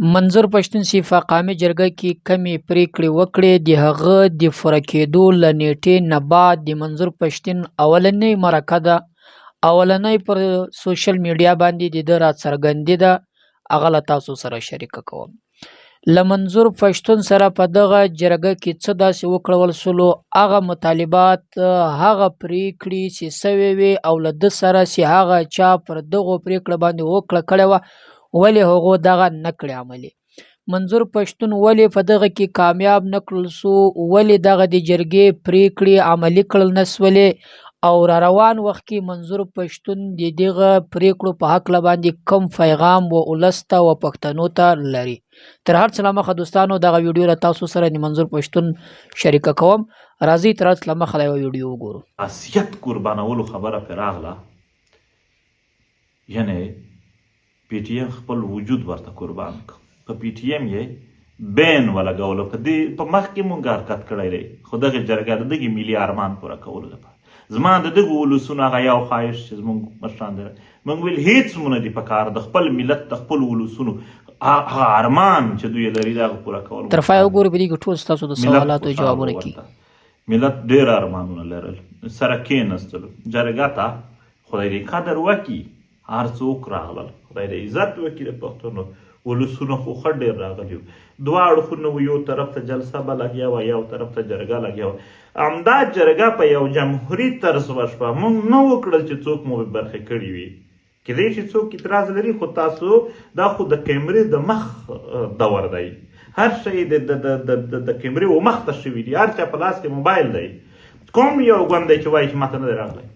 منظور پښتون چې په قامي جرګه کې کمې پرېکړې وکړې، د هغه د پوره کېدو له نېټې نه بعد د منظور پښتین اولنۍ مرکه ده، اولنۍ پر سوشل میډیا باندې د ده راڅرګندي ده، هغه له تاسو سره شریکه کوم. له منظور پښتون سره په دغه جرګه کې څه داسې وکړول سولو، هغه مطالبات، هغه پرېکړې چې سوې وې او له ده سره چې هغه چا پر دغو پرېکړه باندې هوکړه کړې وه، ولې هغو دغه نه کړې عملي؟ منظور پښتون ولې په دغه کې کامیاب نه کړل سو؟ ولې دغه د جرګې پرېکړې عملي کړل نه سولې؟ او را روان وخت کې منظور پښتون د دغه پرېکړو په هکله باندې کوم پیغام و اولس ته و پښتنو ته لري؟ تر هر څه لمخه دوستانو، دغه ویډیو له تاسو سره د منظور پښتون شریکه کوم. راځئ تر هر څه لمخه دا یوه ویډیو وګورو. حیثیت قربانولو خبره پرې راغله، یعنې پي ټي ایم خپل وجود ورته قربان کړ، په پي ټي ایم یې بین ولګولو. په دې په مخ کې مونږ حرکت کړی دی، خو دغې جرګه د دغې ملي ارمان پوره کولو لپاره، زما د دغو ولسونو هغه یو خواهش چې زمونږ مشران دی، مونږ ویل هیڅ مو نه دي پکار، د خپل ملت، د خپلو ولسونو هغه ارمان چې دوی لري، د هغه پوره کول. تر پایه وګورئ، په دې کې ټول ستاسو د سوالاتو جوابونه کیږي. ملت ډېر ارمانونه لرل، سره کېناستلو جرګه ته. خدای دې قدر وکړي، هر څوک راغلل، خدای دې عزت وکړي د پښتنو ولسونو، خو ښه ډېر راغلي وو. دوه اړخونه وو، یو طرف ته جلسه به لګیا وه، یو طرف ته جرګه لګیا وه. همدا جرګه په یو جمهوري طرز وشوه. مونږ نه وکړل چې څوک مو بې برخې کړي وي. کېدای شي څوک اعتراض لري، خو تاسو دا خو د کیمرې د مخ دور دی، هر شی د د د د د کیمرې و مخ ته شوي دي، هر چا په لاس کې موبایل دی. کوم یو ګوند دی چې وایي چې ماته نه دی راغلی؟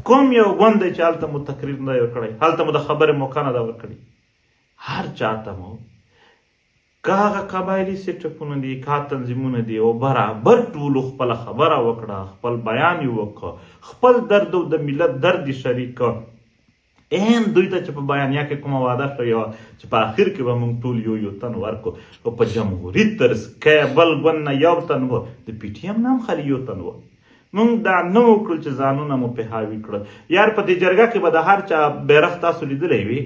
کوم یو ګوند دی چې هلته مو تقریر نه دی ورکړی، هلته مو د خبرې موقع نه ده ورکړې؟ هر چاته مو، که هغه قبایلي سیټپونه دي، که تنظیمونه دي، او برابر ټولو خپله خبره وکړه، خپل بیان یې وکړ، خپل درد او د ملت درد یې شریک کړ. ان دوی ته چې په بیانیه کې کومه وعده شوې وه چې په اخر کې به موږ ټول یو یو تن ورکو، او په جمهوري طرز، که بل ګوند نه یو تن و، د پي ټي ایم نه هم خالي یو تن و. موږ دا نه وکړل چې ځانونه مو پې حاوي کړل. یار، په دې جرګه کې به د هر چا بیرغ تاسو لیدلی وي،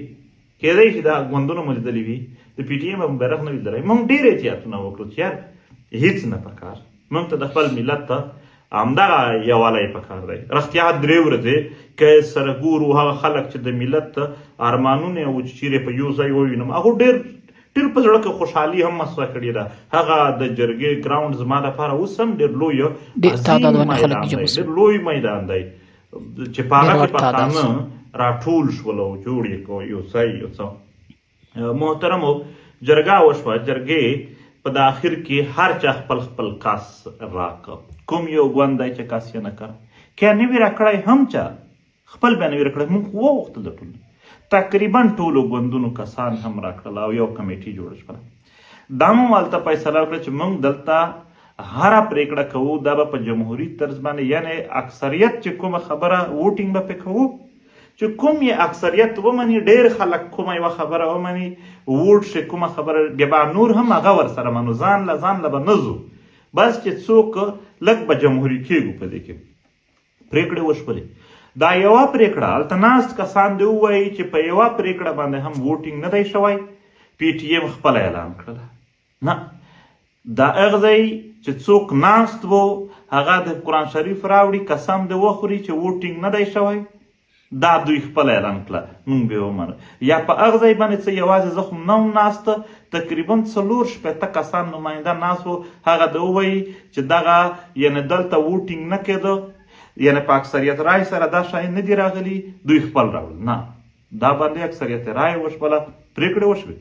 کېدای شي دا ګوندونه مو لیدلی وي، د پي ټي ایم به مو بیرغ نه لیدلی. موږ ډېر احتیاطونه وکړل چې یار، هیڅ نه پکار، موږ ته د خپل ملت ته همدغه یوالی پکار دی. رښتیا 3 ورځې که سره ګورو، هغه خلک چې د ملت ارمانونه وو چې چیرې په یو ځای ووینم، هغه ډېر ډېر په زړه کې خوشحالي هم محسوسه کړې ده. هغه د جرګې ګراوند زما لپاره اوس هم ډېر لوی عظیم میدان دی، ډېر لوی میدان دی چې په هغه کې پښتانه راټول شول او جوړ یې کړو یو ځای یو څه. محترمو، جرګه وشوه. جرګې په د اخر کې هر چا خپل خپل کس راکړ. کوم یو ګوند دی چې کس یې نه کړ؟ که نه وي راکړی هم، چا خپل بیا نه وي راکړی. موږ خو وغوښتل، د ټولو، تقریبا ټولو ګوندونو کسان هم راکړل او یو کمیټي جوړه شوه. دا مو هلته فیصله وکړه چې موږ دلته هره پرېکړه کوو، دا به په جمهوري طرز باندې، یعنې اکثریت چې کومه خبره، ووټینګ به پې کوو، چې کوم یې اکثریت ومني، ډېر خلک کومه یوه خبره ومني، ووټ شي کومه خبره، بیا به نور هم هغه ورسره منو. ځان له به نه ځو، بس چې څوک لږ به جمهوري کېږو. په دې کې پرېکړې وشولې. دا یوه پرېکړه، هلته ناست کسان دې ووایي چې په یوه پرېکړه باندې هم ووټینګ نه دی شوی. پي ټي ایم خپله اعلان کړله. نه، دا هغه ځای چې څوک ناست وو، هغه د قرآن شریف راوړي، قسم دې وخوري چې ووټینګ نه دی شوی. دا دوی خپل اعلان کړه، مونږ به ومنو. یا په هغه ځای باندې څه یوازې زه خو نه وم ناست، تقریبا 64 کسان نماینده ناست وو، هغه د ووایي چې دغه یعنې دلته ووټینګ نه کېده، یعنې په اکثریت رای سره دا شی نه دي راغلي. دوی خپل راوړل. نه، دا باندې اکثریت رای وشوله، پرېکړې وشوې.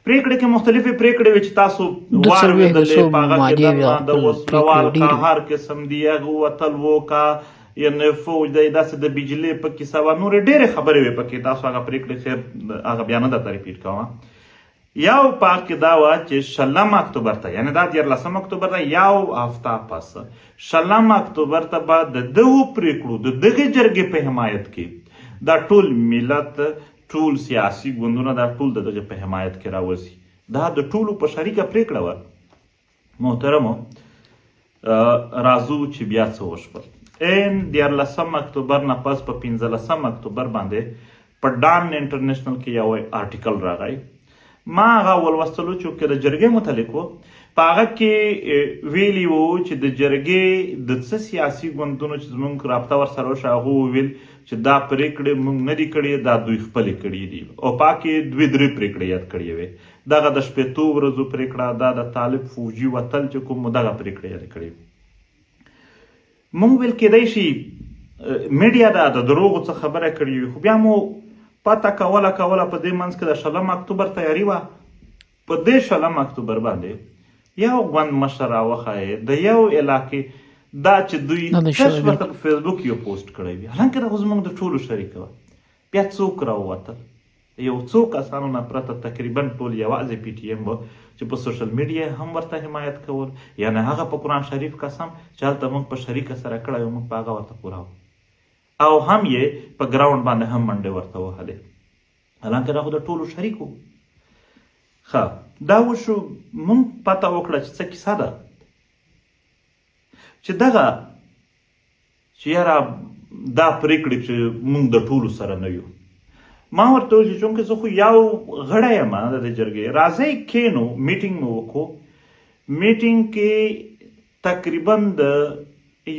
پرېکړې کې مختلفې پرېکړې وې چې تاسو واورېدلې. په هغه کې دننه د وسلوال کا هر قسم دي، هغه وتل وو، کا یعنې فوج دی، داسې د بجلۍ په کیسه وه، نورې ډېرې خبرې وې پکې. تاسو هغه پرېکړې خیر هغه بیا نه درته ریپیټ کوم. یو پاک کې دا وه چې 20 اکتوبر ته، یعنې دا 13 اکتوبر ده، یو هفته پس 20 اکتوبر ته به د دغو پرېکړو، د دغې جرګې په حمایت کې دا ټول ملت، ټول سیاسي ګوندونه، دا ټول د دغې په حمایت کې راوځي. دا د ټولو په شریکه پرېکړه وه. محترمو، راځو چې بیا څه وشول. ان 13 اکتوبر نه پس په 15 اکتوبر باندې په ډان انټرنیشنل کې یو آرټیکل راغی. ما هغه ولوستلو چې که د جرګې متعلق و، په هغه کې ویلي وو چې د جرګې د څه سیاسي ګوندونو چې زمونږ رابطه ورسره وشوه، هغو وویل چې دا پرېکړې مونږ نه دي کړې، دا دوی خپلې کړې دي. او پاکې دوې درې پرېکړې یاد کړې وې، دغه د 60 ورځو پرېکړه، دا د طالب فوجي وتل چې کوم، دغه پرېکړې یادې کړې. مونږ ویل کېدای شي میډیا دا د دروغو څه خبره کړې وي، خو بیا مو پته کوله کوله. په دې منځ کې د 20 اکتوبر تیاری وه. په دې 20 اکتوبر باندې یو ګوند مشر راوښایې د یو علاقې، دا چې دوی تش ورته په فیسبوک یو پوسټ کړی وي، حالانکه دا خو زموږ د ټولو شریکه وه. بیا څوک راووتل؟ یو څو کسانو نه پرته تقریبا ټول یوازې پي ټي ایم و چې په سوشل میډیا هم ورته حمایت کول. یعنی هغه په قرآن شریف قسم چې هلته موږ په شریکه سره کړی و، موږ په هغه ورته پوره وو، او هم یې په ګراونډ باندې هم منډې ورته وهلې، حالانکه دا خو د ټولو شریک و. ښه دا وشو، موږ پته وکړه چې څه کیسه ده، چې دغه چې یاره دا پرېکړې چې موږ د ټولو سره نه یو. ما ورته وویل چې چونکې زه خو یو غړی یم د دې جرګې، راځئ کښېنو، میټینګ مو وکړو. میټینګ کې تقریبا د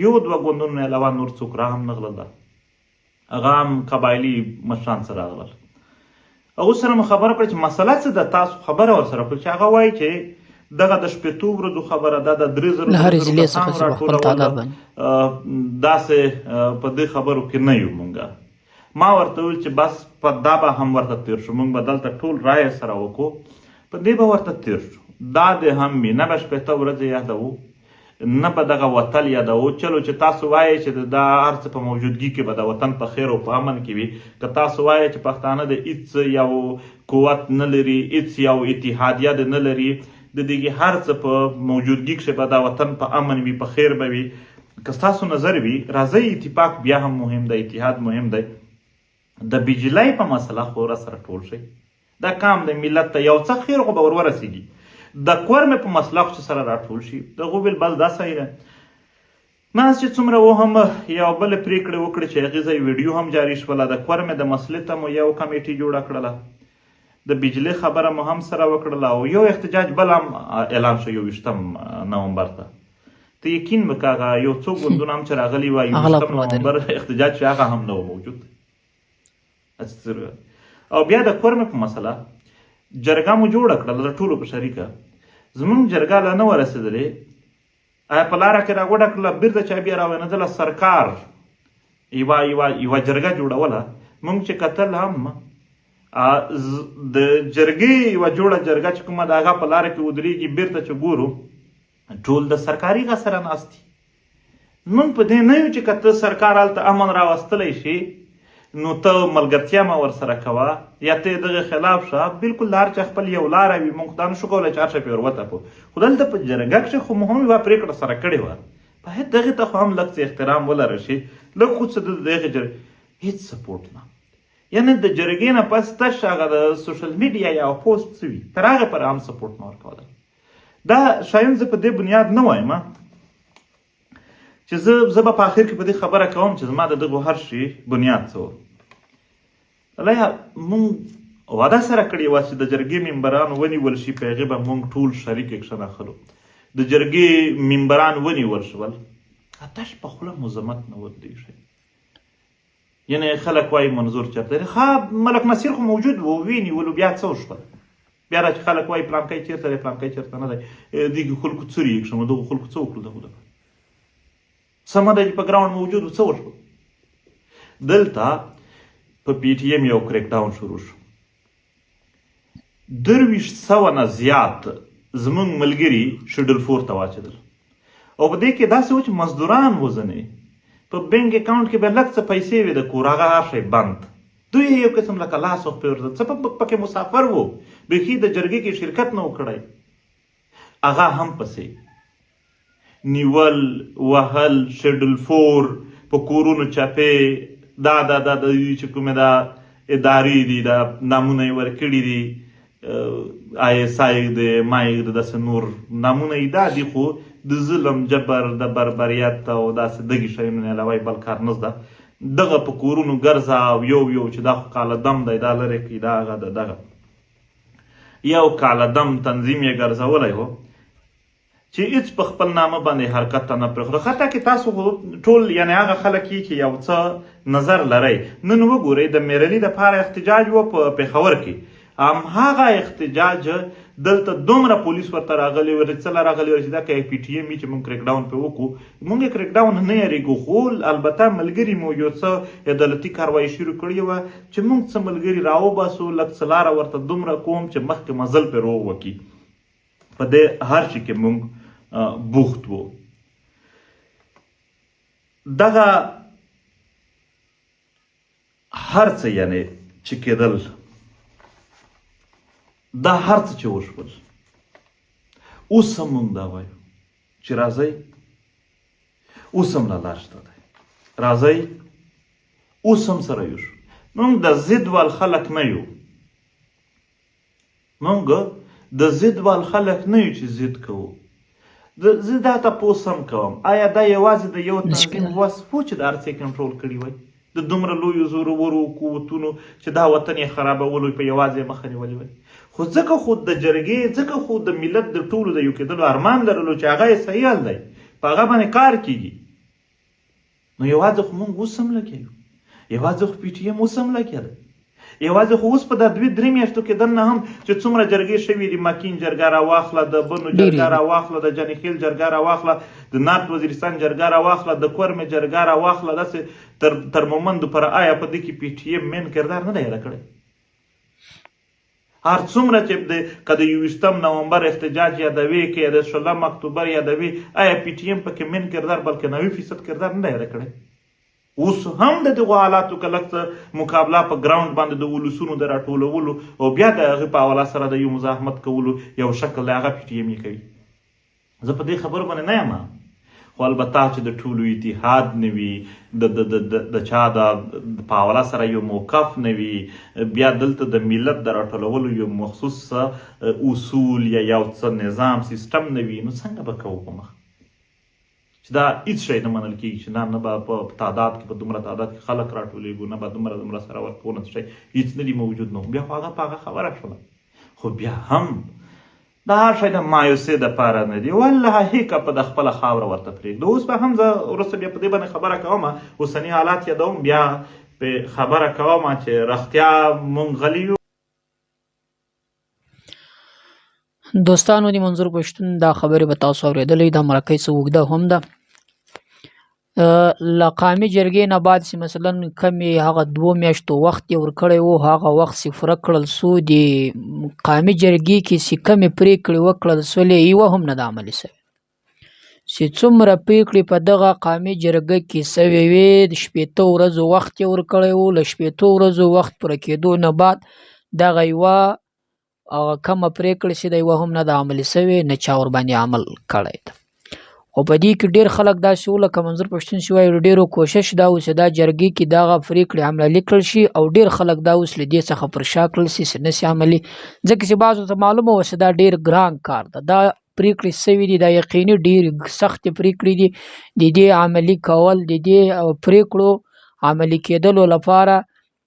یو دوه ګوندونو نه علاوه نور څوک را هم نه غلل، هغه هم قبایلي مشران سره راغلل. هغو سره مو خبره کړه چې مسله څه ده، تاسو خبره ورسره کړه چې هغه وایي چې دغه د 60 ورځو خبره ده، د 3000 له هرې ضلعې څخه چې په خپل تعداد باندې داسې په دې خبرو کې نه یو مونږه. ما ورته وویل چې بس په دا به هم ورته تېر شو، مونږ به دلته ټول رایه سره وکړو، په دې به ورته تېر شو. دا دې هم وي، نه به 60 ورځې یادوو، نه به دغه وتل یادوو. چلو چې تاسو وایئ چې دا هر څه په موجودګي کې به د وطن په خیر او په امن کې وي، که تاسو وایئ چې پښتانه د هیڅ یو قوت نه لري، هیڅ یو اتحادیه د نه لري، د دې هر څه په موجودګي کښې به دا وطن په امن وي، په خیر به وي، که ستاسو نظر وي راځئ اتفاق بیا هم مهم دی، اتحاد مهم دی. د بجلۍ په مسله خو را سره ټول شئ، دا کام د ملت ته یو څه خیر خو به ور ورسېږي. د کورمې په مسله خو چې سره راټول شي، دغه ویل بس دا صحیح ده. ناس چې څومره و هم یو بل پرېکړې وکړې چې هغې ځای ویډیو هم جاري شوله. د کورمې د مسلې ته مو یو کمیټي جوړه کړله، د بجلۍ خبره مو هم سره وکړله، او یو احتجاج بل هم اعلان شو 21 نومبر ته. ته یقین وکړه هغه یو څو ګوندونه هم چې راغلي وه، 21 نومبر احتجاج چې هغه هم نه و موجود. او بیا د کورمې په مسله جرګه مو جوړه کړله د ټولو په شریکه. زمونږ جرګه لا نه وه رسېدلې، آیا په لاره کې راغوډه کړله، بیرته چا بیا راوینځله. سرکار یوه یوه یوه جرګه جوړوله، مونږ چې کتل هم د جرګې یوه جوړه جرګه چې کومه ده هغه په لاره کې ودرېږي، بیرته چې ګورو ټول د سرکاري غه سره ناست دي. مونږ په دې نه یو چې که ته سرکار هلته امن راوستلی شي نو ته ملګرتیا مه ورسره کوه یا ته یې دغه خلاف شه. بلکل د هر چا خپل یو لاره وي، مونږ دا نشو کولی چې هر چا پرې ور وتپو. خو دلته په جرګه کښې خو مو هم یوه پرېکړه سره کړې وه، باید دغې ته خو هم لږ څه احترام ولره شي، لږ خو څه د دغې جرګې هېڅ سپورټ نه. یعنې د جرګې نه پس تش هغه د سوشل میډیا یا پوسټ څه وي، تر هغې پورې هم سپورټ نه ورکول. دا شاین زه په دې بنیاد نه وایم چې زه به په اخر کې په دې خبره کوم چې زما د دغو هر شي بنیاد څه و. لیا مونږ وعده سره کړې وه چې د جرګې ممبران ونیول شي، په هغې به مونږ ټول شریک اکشن اخلو. د جرګې ممبران ونیول شول، تش په خوله مذمت نه ودی شي. یعنې خلک وایي منظور چېرته دی؟ ښه ملک نصیر خو موجود و، ویې نیولو، بیا څه وشول؟ بیا را چې خلک وایي پلانکی چېرته دی، پلانکی چېرته نه دی، دغې خلکو څه ریکشن و، دغو خلکو څه وکړل؟ دغو دپاره سمه ده چې په ګراونډ موجود و، څه وشول؟ دلته په پي ټي ایم یو کریک ډاون شروع شو. 2300 نه زیات زمونږ ملګري شیډول 4 ته واچېدل، او په دې کې داسې و چې مزدوران وو، ځینې په بینک اکاونټ کې به لږ څه پیسې وې د کور، هغه هر شی بند. دوی یو قسم لکه لاس او پښې ورته څه پکې مسافر وو، بیخي د جرګې کې شرکت نه و کړی، هغه هم پسې نیول، وهل، شیډول 4 په کورونو چپې، دا دا دا د دوی چې کومې دا ادارې دي، دا نامونه یې ورکړي دي، آی اس آی دی، ما یې د داسې نور نامونه یې دا دي، خو د ظلم، جبر، د بربریت او داسې دغې شیانو نه علاوه یې بل کار نه زده. دغه په کورونو ګرځه او یو یو چې دا خو کاله دم دی، دا لرې کړي، دا هغه ده، دغه. یو کالعدم تنظیم یې ګرځولی و چې هیڅ په خپل نامه باندې حرکت ته نه پرېښود. حتی که تاسو خو ټول یعنې هغه خلک یې چې یو څه نظر لرئ، نن وګورئ د میرعلي دپاره احتجاج و په پېښور کې، هم هغه احتجاج دلته دومره پولیس ورته راغلي و، څله راغلي و چې دا که پي ټي ایم وي چې موږ کریک ډاون پرې وکړو، موږ یې کریک ډاون نه یریږو، خو البته ملګري مو یو څه عدالتي کاروایي شروع کړې وه چې موږ څه ملګري راوباسو، لږ څه لاره ورته دومره کوم چې مخکې مزل پرې روغ وکړي. په دې هر شي کې موږ بوخت وو. دغه هر څه یعنې چې کېدل، دا هر څه چې وشول، اوس هم موږ دا وایو چې راځئ، اوس هم لا لار شته دی، راځئ اوس هم سره یو شو. موږ د ضد وال خلک نه یو، مونږ د ضد وال خلک نه یو چې ضد کوو. زه دا تپوس هم کوم، آیا دا یوازې د یو تنظیم وس وو چې د هر څه کنټرول کړي وای؟ د دومره لویو زورورو قوتونو چې دا وطن یې خرابولو په یوازې مخه نیولې وای؟ خو ځکه خو د جرګې، ځکه خو د ملت د ټولو د یو کېدلو ارمان لرلو چې هغه یې صحیح حل دی، په هغه باندې کار کېږي. نو یوازې خو مونږ اوس هم لګیا یو، یوازې خو پي ټي ایم اوس هم لګیا دی، یوازې خو اوس په دا دوې درې میاشتو کې دننه هم چې څومره جرګې شوې دي، مکین جرګه راواخله، د بنو جرګه راواخله، د جانیخیل جرګه راواخله، د نارت وزیرستان جرګه راواخله، د کورمې جرګه راواخله، داسې تر مومندو پر آیا په دې کې پي ټي ایم مین کردار نه دی ادا کړی؟ هر څومره چې د که د یوویشتم نومبر احتجاج یادوي، که د شلم اکتوبر یادوي، آیا پي ټي ایم پکې مین کردار بلکې 90% کردار نه دی ادا کړی؟ اوس هم د دغو حالاتو که لږ څه مقابله په ګراوند باندې د ولسونو د راټولولو او بیا د هغې په حواله سره د یو مزاحمت کولو یو شکل دی، هغه پي ټي ایم یې کوي. زه په دې خبرو باندې نه یم، خو البته چې د ټولو اتحاد نه وي، د د د د د چا د په حواله سره یو موقف نه وي، بیا دلته د ملت د راټولولو یو مخصوص اصول یا یو څه نظام سیستم نه وي، نو څنګه به کوو په مخ چې دا هیڅ شی نه منل کیږي چې نه نه به په تعداد کې په دومره تعداد کې خلک راټولېږو، نه به دومره دومره سره ورکوو، نه څه شی هیڅ نه دي موجود. نو بیا خو هغه په هغه خبره شوله، خو بیا هم دا هر شی د مایوسۍ دپاره نه دی. والله هیکه په د خپله خاوره ورته پرېږده. اوس به هم زه وروسته بیا په دې باندې خبره کوم، اوسني حالات یادوم، بیا په خبره کوم چې رښتیا مونږ غلي یو. دوستانو د منظور پښتون دا خبرې به تاسو اورېدلې، دا مرکه څه اوږده هم ده. له قامي جرګې نه بعد چې مثلا کمې هغه دوو میاشتو وخت یې ورکړی و، هغه وخت چې پوره کړل سو، د قامي جرګې کې چې کمې پرېکړې وکړل سولې، یوه هم نه ده عملي سوې. چې څومره پرېکړې په دغه قامي جرګه کې سوې وې، د 60 ورځو وخت یې ورکړی و، له 60 ورځو وخت پوره کېدو نه بعد دغه یوه هغه کمه پرېکړه چې ده یوه هم نه ده عملي سوې، نه چا ورباندې عمل کړی ده. خو په دې کې ډېر خلک داسې وو لکه منظور پښتون چې وایي، ډېرو کوشش دا و چې دا جرګې کې دغه پرېکړې عملي کړل شي، او ډېر خلک دا اوس له دې څخه پر شا کړل شي چې نه شي عملي، ځکه چې بعضو ته معلومه وه چې دا ډېر ګران کار ده، دا پرېکړې سوې دي، دا یقیني ډېرې سختې پرېکړې دي، د دې عملي کول، د دې پرېکړو عملي کېدلو لپاره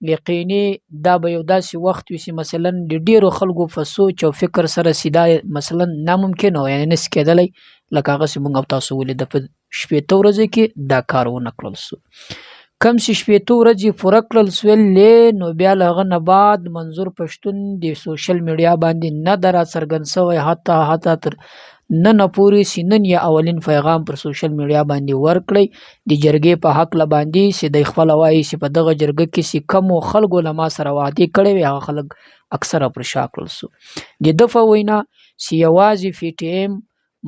یقیني دا به یو داسې وخت وي چې مثلا د ډېرو خلکو په سوچ او فکر سره چې دا مثلا ناممکنه وه، یعنې نه شي کېدلی، لکه هغسې موږ او تاسو ولیده په 60 ورځو کې دا کار ونه کړل شو. کم چې 60 ورځې پوره کړل شولې، نو بیا له هغه نه بعد منظور پښتون د سوشل میډیا باندې نه ده راڅرګند شوی، حتی تر ننه پورې چې نن یې اولین پیغام پر سوشل میډیا باندې ورکړی د جرګې په هکله باندې، چې دی خپله وایي چې په دغه جرګه کې چې کمو خلکو له ما سره وعدې کړې وې، هغه خلک اکثره پر شا کړل شو. د ده په وینا چې یوازې پي ټي ایم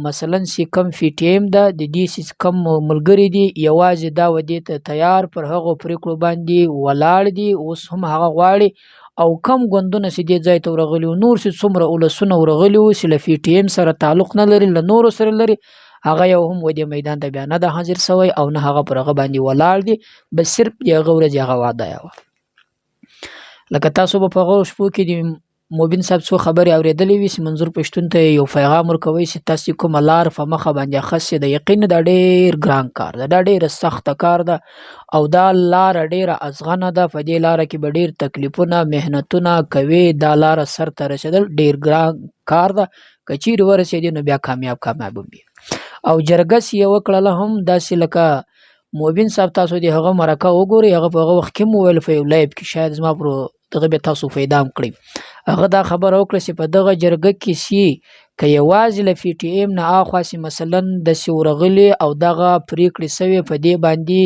مثلا چې کم پي ټي ایم ده، د دې چې کم ملګري دي، یوازې دا ودې ته تیار پر هغو پرېکړو باندې ولاړ دي، اوس هم هغه غواړي. او کم ګوندونه چې دې ځای ته ورغلي وو، نور چې څومره ولسونه ورغلي وو چې له پي ټي ایم سره تعلق نه لري، له نورو سره لري، هغه یو هم ودې میدان ته بیا نه ده حاضر شوی او نه هغه پر هغه باندې ولاړ دي، بس صرف د هغه ورځې هغه وعده یې وه. لکه تاسو به په هغو شپو کې د مبین صاحب څو خبرې اورېدلې وي چې منظور پښتون ته یو پیغام ورکوي چې تاسو کومه لار په مخه باندې اخیستې ده، یقین دا ډېر ګران کار ده، دا ډېره سخته کار ده او دا لاره ډېره ازغنه ده. په دې لاره کې به ډېر تکلیفونه محنتونه کوي، دا لاره سر ته رسېدل ډېر ګران کار ده، که چیرې ورسېدې نو بیا کامیاب کامیاب وي. او جرګه چې یې وکړله هم داسې لکه مبین صاحب تاسو د هغه مرکه وګورئ، هغه په هغه وخت کې هم وویل په یو live کې، شاید زما پر دغه بیا تاسو پیدا هم کړئ، هغه دا خبره وکړه چې په دغه جرګه کې سي که یوازې له پي ټي ایم نه اخوا سي مثلا داسې ورغلي او دغه پرېکړې سوې په دې باندې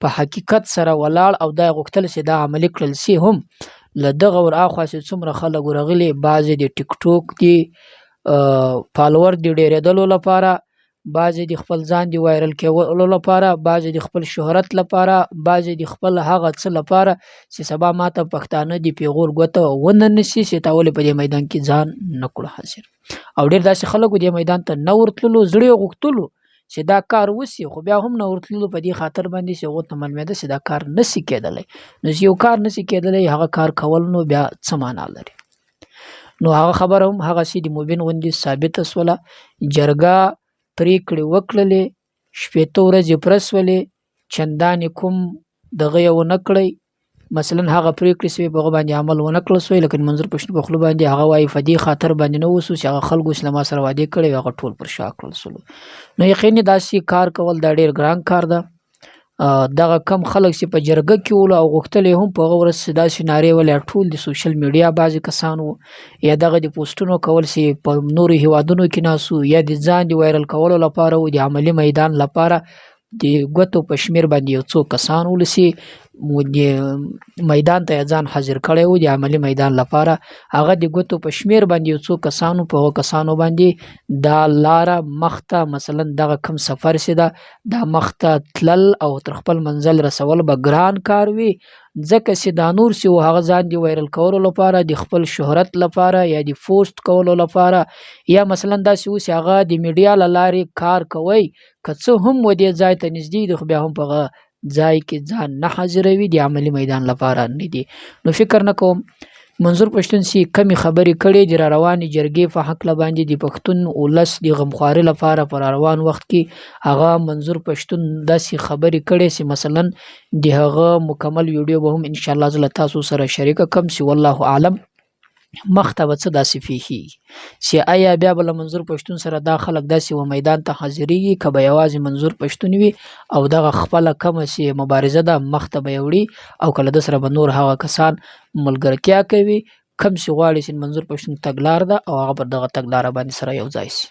په حقیقت سره ولاړ او دا یې غوښتل چې دا عملي کړل سي، هم له دغه ور اخوا سي څومره خلک ورغلي، بعضې د ټیک ټوک دي follower د ډېرېدلو لپاره، بعضې د خپل ځان د viral کولو لپاره، بعضې د خپل شهرت لپاره، بعضې د خپل هغه څه لپاره چې سبا ماته پښتانه د پیغور ګوته ونه نیسي چې تا ولې په دې میدان کې ځان نه کړو حاضر. او ډېر داسې خلک دې میدان ته نه ورتللو، زړه یې غوښتلو چې دا کار وسي، خو بیا هم نه ورتللو په دې خاطر باندې چې هغو ته معلومېده چې دا کار نسي کېدلی. نو چې یو کار نسي کېدلی هغه کار کول نو بیا څه معنا لري؟ نو هغه خبره هم هغسې د مبین غوندې ثابته سوله. جرګه پرېکړې وکړلې، 60 ورځې پوره سولې، چندانې کوم دغه یې ونه کړی، مثلا هغه پرېکړې سوې په هغه باندې عمل ونه کړل سوی، لکه منظور پښتون په خوله باندې هغه وایي په دې خاطر باندې نه وسو چې هغه خلکو چې له ما سره وعدې کړې وې هغه ټول پر شا کړل سولو. نو یقیني داسې کار کول دا ډېر ګران کار ده. دغه کم خلک چې په جرګه کې ولو او غوښتل یې هم په هغه ورځ چې داسې نارې ولې ټول د social media بعضې کسان وو، یا دغه د پوسټونو کول چې په نورو هیوادونو کې ناست وو، یا د ځان د viral کولو لپاره وو، د عملي میدان لپاره د ګوتو په شمېر باندې یو څو کسان ول چې د میدان ته یې ځان حاضر کړی و د عملي میدان لپاره، هغه د ګوتو په شمېر باندې یو څو کسانو په هغو کسانو باندې دا لاره مخته مثلا دغه کم سفر چې ده دا مخته تلل او تر خپل منزل رسول به ګران کار وي، ځکه چې دا نور چې و هغه ځان د viral کولو لپاره، د خپل شهرت لپاره، یا د پوسټ کولو لپاره، یا مثلا داسې و چې هغه د میډیا له لارې کار کوي، که څه هم و دې ځای ته نږدې دي خو بیا هم په هغه ځای کې ځان نه حاضروي، د عملي میدان لپاره نه دي. نو فکر نه کوم منظور پښتون چې کمې خبرې کړې د راروانې جرګې په هکله باندې د پښتون ولس د غمخواري لپاره په راروان وخت کې هغه منظور پښتون داسې خبرې کړې چې مثلا د هغه مکمل ویډیو به هم انشاءالله زه له تاسو سره شریکه کړم چې والله اعلم مخته به څه داسې پېښېږي چې آیا بیا به له منظور پښتون سره دا خلک داسې و میدان ته حاضرېږي که به یوازې منظور پښتون وي او دغه خپله کومه چې مبارزه ده مخته به یې وړي او که له ده سره به نور هغه کسان ملګرتیا کوي کوم چې غواړي چې منظور پښتون تګلار ده او هغه پر دغه تګلاره باندې سره یو ځای سي.